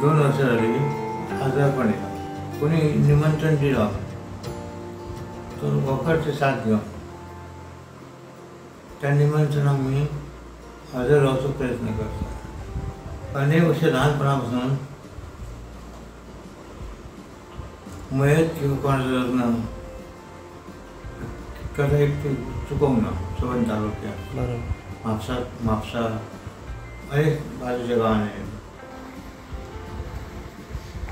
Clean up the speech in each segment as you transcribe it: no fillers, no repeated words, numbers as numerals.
2 वर्सां जाली आजारपण येता. कोणी निमंत्रण दिलां तर वखरचे साथ घेवन त्या निमंत्रणाक मी हजर रावचो प्रयत्न करता. अनेक वर्षां ल्हानपणा पासून मयत किंवा कोणाचं लग्न कदा एक चुकोवंक ना सबंद तालुक्यात, म्हापसा म्हापसा अनेक बाजूच्या गांवांनी.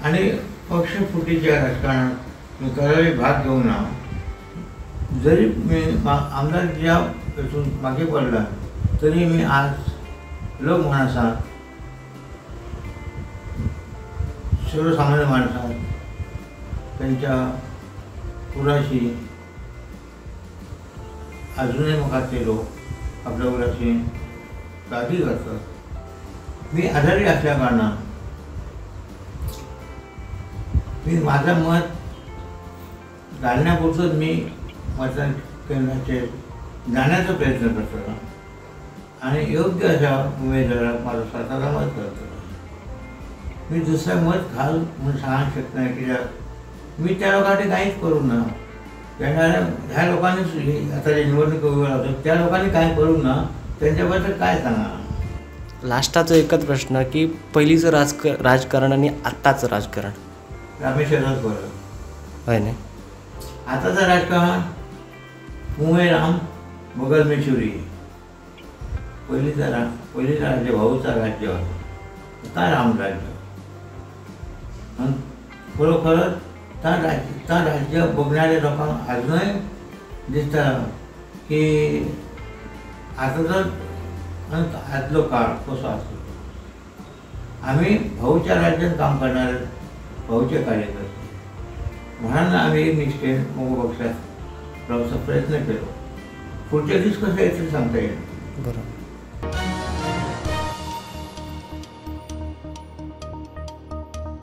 आनी पक्ष फुटीच्या राजकारणात मी कदापि भाग घेवंक ना. जरी मी आमदार ज्या हितून मागे पडला तरी मी आज लोक म्हण आसा सर्वसामान्य माणसां त्यांच्या उराशी अजूनही म्हाका ते लोक आपल्या उराशी काळजी करतात. मी आजारी असल्या कारणान मी माझं मत घालण्यापुरतंच मी मतदान केंद्राचेर जाण्याचा प्रयत्न करतलो आणि योग्य अशा उमेदवाराक म्हाजो स्वताचो मत घालतलो. मी दुसऱ्या मत घाल म्हणून सांगूंक शकना कित्याक मी त्या लोकां खातीर कांयच करूंक ना. येणाऱ्या ह्या लोकांनी आतां जे निवडणूक उबे रावतात त्या लोकांनी कांय करूंक ना, तेंच्या बद्दल काय सांगा. लास्टाचो एकच प्रश्न की पयलींचो राजकारण आनी आतांचो राजकारण. रामेश्वराच बरो. हय न्ही. आतांचो राजकारण मुंबय राम बगल में छुरी. पयलींचो राज्य भाऊचा राज्य होता, आतां राम राज्य. आनी खरोखरच ता राज्य बघणाऱ्या लोकांक आजुनूय दिसता की आतांचो आदलो काळ कसो आसलो. आमी भाऊच्या राज्यान काम करणारे भाऊचे कार्यकर्ते म्हणून आमी एक निश्ठेन मगो पक्षात रावचो प्रयत्न केलो. पुढचे दीस कसे येतील सांगता येईल. बरोबर.